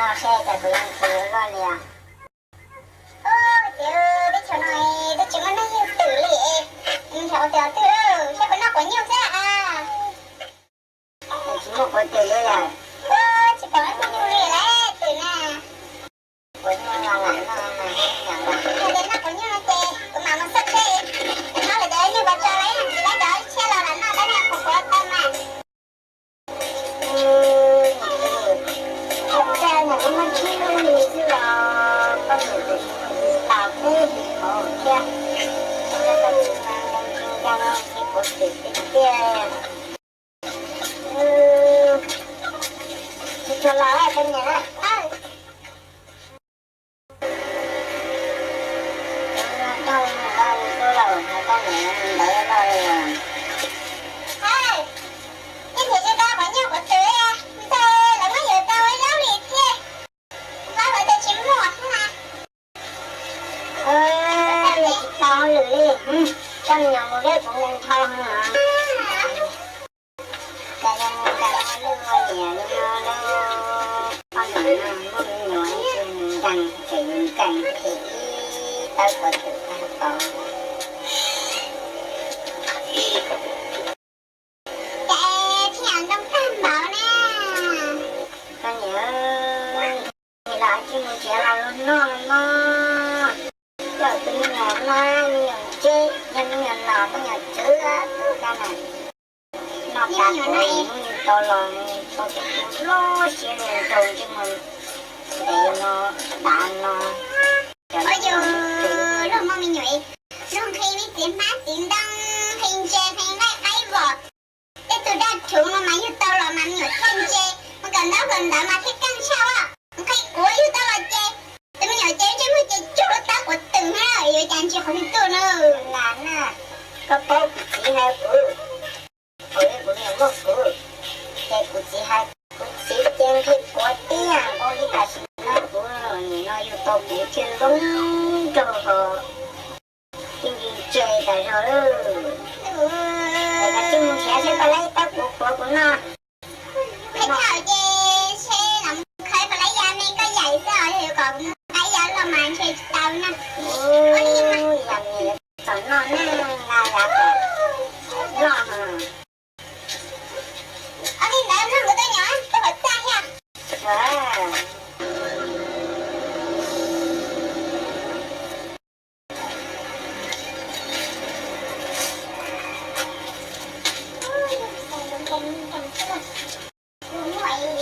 Noj seb cas kuv yuav ntxim loj li os. Ua ciav teb chaws no twb tsis muaj neeg yug twm li es, nws xyov ua twm twg, saib puas noj quav nyuj xwb a. Tsis muaj quav twm li lawm. Ua tsis pom leej twg yug li lawm twm na. Quav nyuj los lam noj mas, yog tias noj quav nyuj no ces kuv mam mus xauj seb, noj lawm cov nyuj puas tso los ib hais tsis laib cov tshiab los lam noj tab niag qhuav qhuav tau mas. Txaj nyam lub muab tsib lub li xwb los poj niam tus laus peb hlis qhov thiab. Ua tau tsis mas nkees nkees nkees no tsis quav twm tiag tiag. Tsis tshua los poj niam na. Tau tus laus hais poj niam ntawd los li os. Hais, ib nrhiav tsis tau quav nyuj quav twm li, ntawd lawv muab yuav tau ua zaub li thiab. Pab lawv tias tsis muaj thiab na. Tsis tau lwm li, coj me nyuam mus hleb kuv nqi nrho. Cas yog mus nkees ua lwj ua liam li no lauj? Poj niam no muaj me nyuam tsis mus nkees, tseem mus nkees nrhiav ib tawb quav twm tag npaum. Cas thiaj ntoo tag npaum na. Koj niam, nim los tsis mus nrhiav los luag noj mog. Coj tus me nyuam mab me nyuam ntseb, yog me nyuam nom me nyuam tswv tus koj na. Noj tas kuv hnub nyoog tau los tau tus tu loj siab li nraug ntsej muag ntev no, dav no. Ua yus luag muaj me nyuam, luag nqhis me txiv hmab txiv ntoo, nqhis ntses nqhis nqaij qaib vos. Tej tus daj rhuv no mas yug tau los mas me nyuam thiaj ntse, mus kawm ntaub kawm ntawv mas thiaj keej tshaj os. Nqhis quav yug tau los ces tus me nyuam ces ntsej muag ces cuag lub tawb quav twm na, yuav cas ntse qhov twg tuaj na. Nas na, koj paub kuv txiv hais kuv, thaum ub kuv niam muab kuv, ces kuv txiv hais, kuv txiv ces nqhis quav tiag npaum li tam sim no kuv nim no yug tau kuv thiaj zoo nraug hos. Tij nti ntse tas zog lawm. Ces koj tsis mus nrhiav seb puas laib tawb quav kuv noj. Peb thaum ces seb los khawb puas laib yav me koj yaim xwb os, yog yuav kom kuv mus qaib yav loj mas ntshe tsis tau na. Ua li mas yam niam txom noj na, nqa yav kom loj. Ua li ntawd mloog kuv tus nyuam, tus hauv txaj thiab. Muaj ib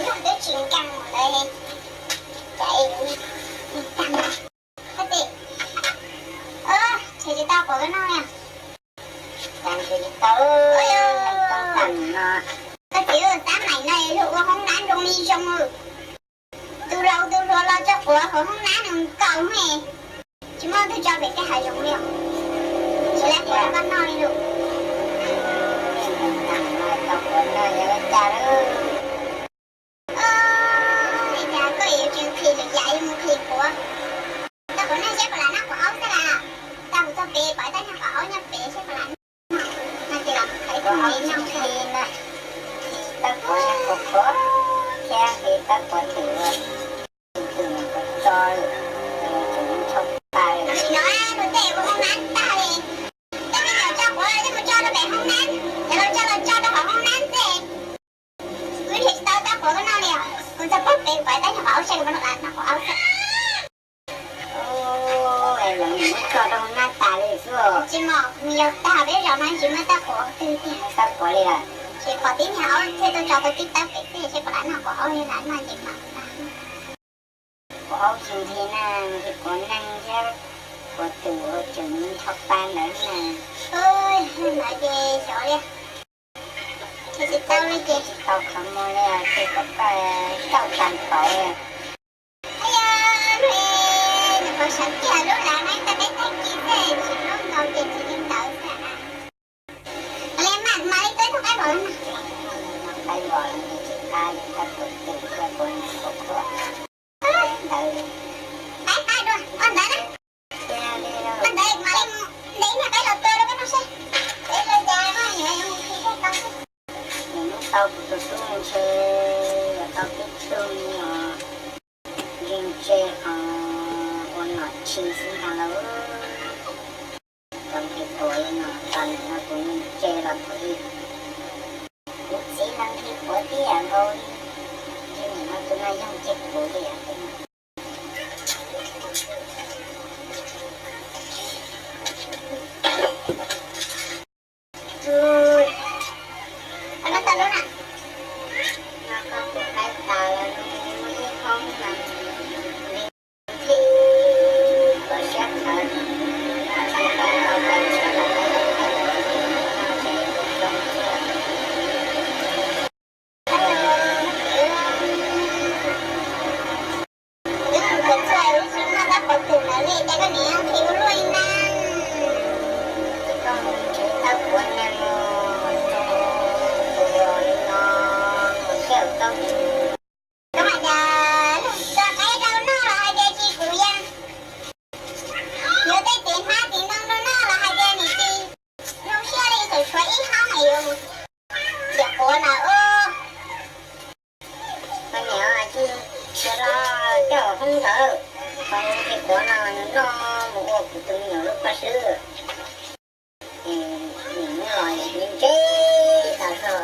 yam twb tsis nkees ntawd, cas tag. Koj txiv, nrhiav tsis tau quav koj noj li. Cas nrhiav tsis tau, neeg toob tam no. Koj txiv, xab maim no luag ua hoob nab zoo li zoo. Tus laus tus hluas los tso quav hauv hoob nab nws nkaus ne. Tsis muaj leej twg tso pem tej hav zoov li os. Tsis laib quav rau koj noj li lawm. Tau quav noj yog ua cas lawm. Ua cas koj yuav tsis nqhis lwm yam yuav mus nqhis quav? Tau quav noj seb puas lam noj quav aub xwb las. Tau kuv txog pem pom ib tag nyuag quav aub nyob pem seb puas lam noj. No ces los qhwv quav aub noj. Nqhis na, nqhis tawb quav noj quav qhuav thiab nqhis tawb quav twm, twm twm quav tso, tseem ntshaw tas. Nim no luag tej ua hoob nab tag li. Tej me nyuam tso quav los yeej mus tso rau pem hoob nab, cov laus tso los tso rau hauv hoob nab xwb. Kuv nrhiav tsis tau tawb quav koj noj li os. Kuv txog pem pom ib tag nyuag quav aub seb puas lam noj quav aub xwb. Lawv mus tso rau hauv nab tas li xwb. Tsis mom, nws yog tag peb zaum no tsis muaj tawb quav twg tiag. Tawb quav li lawm. Tsis pom tib niag aub thiaj tuaj tso tau tib tawb pem xwb, seb puas lam noj quav aub, yog lam noj ces mam tag. Quav aub tsis nqhis na, nqhis quav neeg thiab quav twm uas tseem ntshaw pa ntawd na. Ntawd ces xyov li. Nrhiav tsis tau li ces tsis tau qhov muag li, ces kom koj coj tag npaum li. Yog, nws qhov sawv kiag lub lav no ib tag peb tag kis xwb, tsis lub nkaus ces tsis li ntawd xwb. Li mas mam li tuaj ib tug qaib vos na. Qaib vos tsis qab li, tau quav twm thiab quav neeg quav qhuav ntawd. Qaib qaib dua, ua ntawd na. Ua ntawd mam li mus ntes niag qaib los tua rau peb noj seb. Peb hlawv cas no yuav mus nqhis tau xwb. Nws muab tau kuv tus tub ntshe yuav tau peb tug ni os. Ntsej ho ua nom tshis xwb ntag lauj. Tau nqhis quav li no tas nim no kuv ntse los kuv ib, kuv txiv los nqhis quav tib yam nkaus li. Ces nim no tus no yog ntsej kuv li os. Ua no tau lub na. No koj kuv qaib tas lawm, muaj ib hoob mas li thib khuam siab kawg, tsis tau tau pes tshiab los peb tus peb tus no ces kuv zoo thiab. Twb mus kawm txuj lub tsis muaj tab qhov twg ntawd li cas koj niam nqhis ua luaj li ntag. Ces koj mus tsev tau puav neeg os, tus uas li no mus xyaum tau. Koj mas cas lug tso qaib rau noj los hais tias tsis kuv yeej yuav tej txiv hmab txiv ntoo rau noj los hais tias nim tsis zoo siab li, tseem tshuav ib hoob es yuav mus nqhis quav na. Koj niam tsis nrhiav los coj hoob ntawd, qhov nqhis quav no nws noj mus ua kuv tus me nyuam lub paj hlwb. Nim no los ntse tas zog,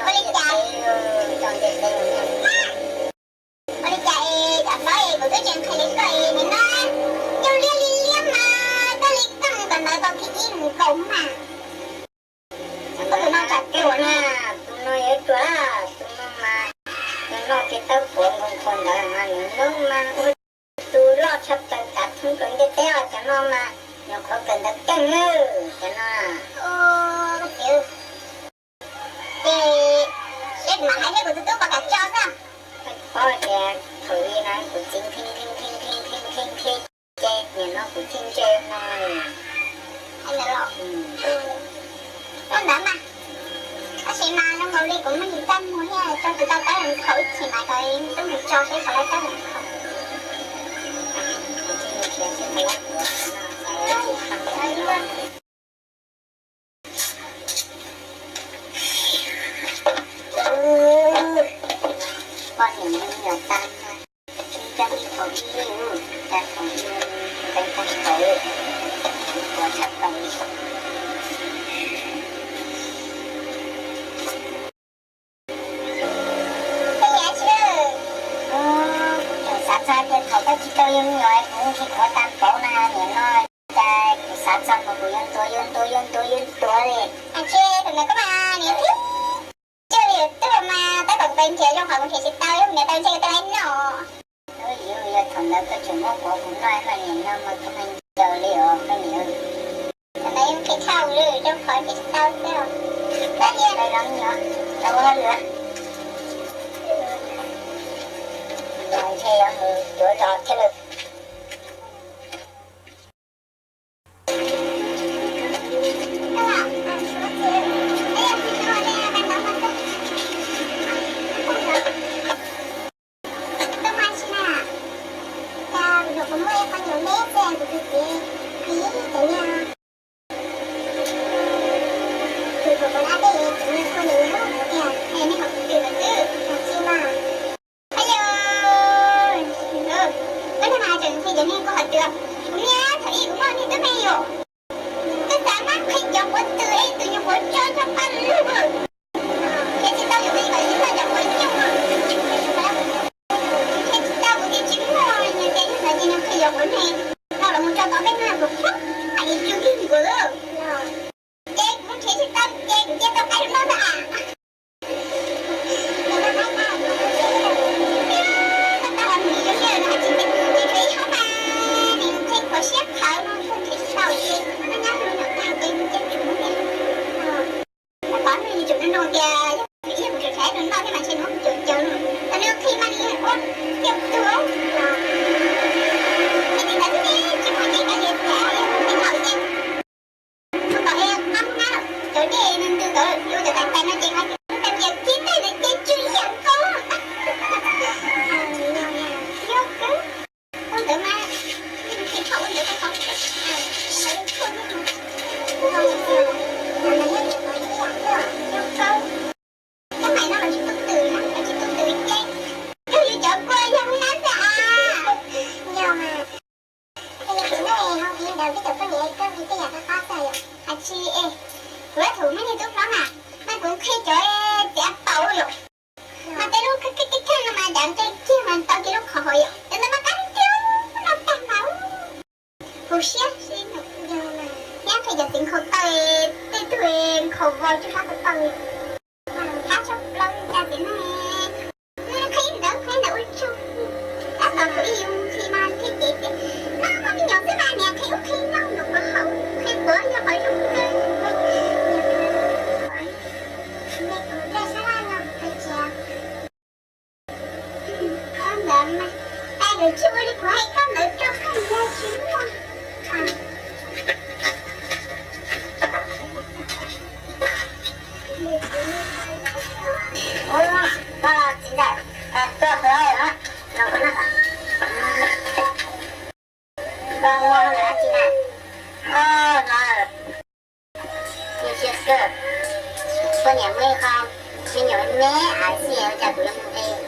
ua li cas, ua li cas es tsam no es kuv twb tsis nqhis li koj es nim no coj liab li liab mas koj li koj mus tom ntawd tau thib ib mus nkaus mas. Koj tus no tsam tuag na, tus no yuav ruam, tus no mas nws noj kiag tawb quav nkaus qhov ntawd mas nws noob mas ua tus loj tshaj plaws kav thoob plaws ntiaj teb os. Cov no mas nyuam qhuav kawm ntawv keej nawb cov no. Ces seb kuv mam hais thiab kuv tus tub puas kam tso xwb. Paub tias thaum ub no kuv txiv nqhis nqhis nqhis nqhis nqhis nqhis nqhis ces nim no kuv thiaj ntse no. Hais ntawd los, ua ntawd mas, tab sis mas zoo nkaus li kuv muaj ib txaj muag thiab tso tsis tau tawb hluas nkauj ib chim mas kom tub mus tso seb puas laib tawb hluas nkauj. Poj niam me nyuam tag, ib cov ib thaum ib, cas thaum ib, tag tag thaum, kuv tshaj tawm li. Ib yam tsis, kuv tseem xav txog tias thaum koj tsis tau yug me nyuam kuv nqhis quav tag npaum na, nim no cas kuv xav txog mas kuv yuav ntuav yuav ntuav yuav ntuav yuav ntuav li. Tsis, thaum ntawd koj mas niam thiab coj li tuaj mas tab tom pes nrhiav zoo qhov kuv nrhiav tsis tau, yog kuv niam tau ntshe kuv twb laib noj. Yog thaum ntawd koj tseem muab quav kuv noj mas nim no mas kuv mas ncaws li os koj niam. Thaum ntawd yeej phem dhau li zoo qhov nrhiav tsis tau xwb. Tab sis los nyuam tau lawm, ntshe yuav mus cuav zos thiab lawm. Koj niag mas tseem nqhis cov niag koj hais tias kuv niag thaum ub kuv muaj niag tub me yom. Koj xav mas nqhis cov quav twm es twm nyuam qhuav tso tso paj lug. Nrhiav tsis tau yus li kom yus txoj cov quav nyooj. Nrhiav tsis tau kuv ces tsis muaj nyias ces yus xav ces nws nqhis cov quav ne. No los mus tso tau peb no kuv poob hais tias tsw tib nkaus. Ces kuv nrhiav tsis tau ces kuv cia tau qaib rau noj ntag. Cov dej ntws ntws ntawd yuav cov tais tais no ces hais Ntawm peb cov poj niam koj nqhis tej yam qab qab xwb yom? Hais tsis es, kuv ib tug me niag tub hlob na, mas kuv nqhis cov txiav paum yom, mas tej lub kheej kheej no mas dav nqe kiag mas tau kiag lub qhov hauv yom, ces ntawd mas qab tiag no tag mas. Huv siab, nyab nqhis cov txiv nkhaus taw, tej tug nkhaus vau cuag sab ko taw. Qab tshaj plaws li cas tiag ne. Qhib ntawd qhib ntawd ua tsaug, tab tom kuv ib yus nqhis mas thiaj cev tias, koj muaj me nyuam xwb mas niam qhib ub qhib no nws puas haum, qhib puav yog qhov zoo kawg. Ntawm sab laj no, koj ntawd mas, tas lawm tsis ua li kuv hais koj ntawd rau koj ntag tsis muaj. Ua, koj txiv ntawm, koj hlub na, los koj na, koj muaj hauj lwm dab tsi na? Oj, no, tus siab kawg, poj niam muaj ib qho me nyuam me me xwb ua cas kuv yuav mus nqhis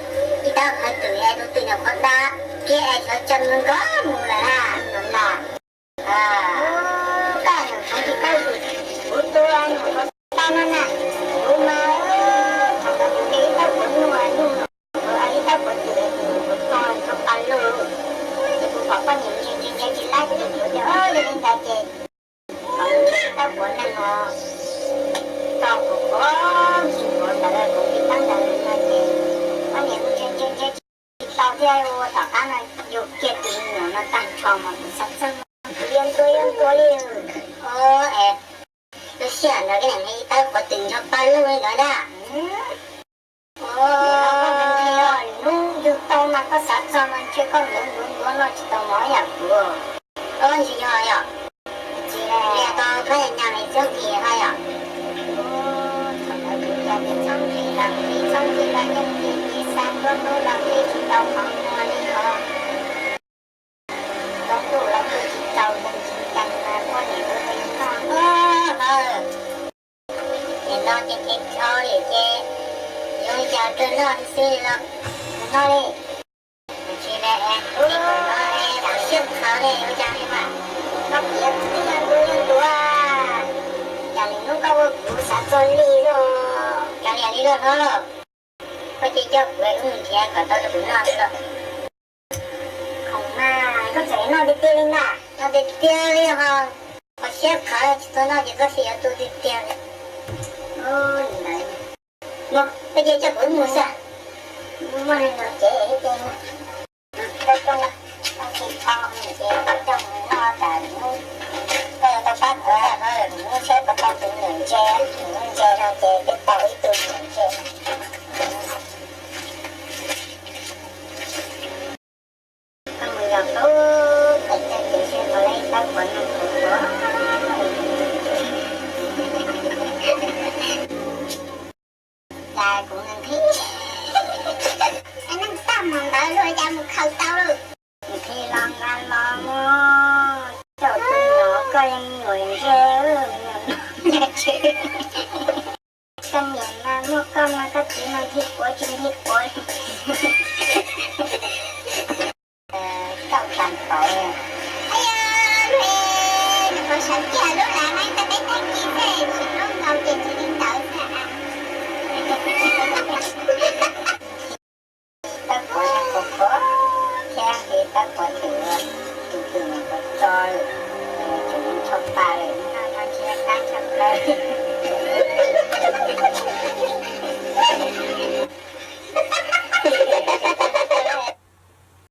ib tawb qhov twm es tus twm nyuam qhuav dab kiag es xyov tso mus nkauj mus lawm na, mus lawm. Koj nyuam qhuav nqhis tau tus, kuv tus nyuam qhuav tag no na, kuv mas thaum ntawd kuv nqhis ib tawb quav nyuj nyuj, kuv ib tawb quav twm es kuv tso rau pas lug, ces kuv pom poj niam ntsia ntsia ntsia tsis laib ces kuv tias, o, yog li ntawd ces kuv nqhis tawb quav neeg os, tso kuv quav nqhis quav ntawd kuv nqhis tawb ntawd no ces poj niam ntsia ntsia ntsia tsis tau thiab ua tom qab no yug kiag tus me nyuam no tag nrho mas kuv xav txog kuv yuav ntuas yuav ntuas li. O, es lub sij hawm ntawd koj niam nqhis tawb quav twm nrog pawg lug li ntawd na. Hnub yug tau mas koj xav txog mas ntshe koj ntuav ntuav ntuav noj tsis tau mov yam kuv. O, ntshe yog yom. Tsis li tau koj nyas li txhob nqhis ho yom. Txhob nqhis los nqhis, txhob nqhis los yeej nqhis, nqhis xa ntuab ntuab los nqhis tsis tau qhov muag li os. Tau ntuj los ntuj tsis tau, yeej tsis ncees mas poj niam tus li no. Nim no ces kev dhau li ces yuav li cas kawg noj xwb los mus noj li. Tsis li, tus no es tau siab kawg li ua cas li mas. Koj piav twb yog ntuav yog ntuav, cas li hnub koj ua kuv xav txog li lauj. Cas li li lauj hlob lauj, koj cia coj kuv wb mus nrhiav kom tau rau kuv noj xwb lauj. Khoom mas koj tseem noj tiag tiag li ntag. Noj tiag tiag li ho. Qhov siab kawg tsis tau noj ces koj sim yuav tu tiag tiag li. Mus, koj cia coj kuv wb mus xwb. Muaj neeg nrog cev ib ce. Koj coj, koj tsis tau ces koj coj mus noj tas hnub, koj yuav tau pab kuv, hnub tsheb puas tau tus niam ntse, tus niam ntse no ces peb tau ib tug niam ntse. Koj mus yos plaub pem tej kev seb puas tau ib tawb quav neeg puas tau. Cas kuv nqhis, neeg tag mus ntawd luag cas mus khaws tau lawm. Nqhis los nqa los muab coj tus nyuam koj yeej nyuam ntse, nyuam no. Koj niam mas muaj koj mas koj txiv mas nqhis quav tsis nqhis quav. Tau tas npaum. Nws puas sawv kiag lub lav na, tau peb tag kis xwb tsis lub nkaus ces tsis li ntawd xwb. Tawb quav neeg puas tau, thiab nqhis tawb quav twm, tus twm nws puas tau, tseem mus tshuaj pa lawm, noj noj ntshe qab tshaj plaws.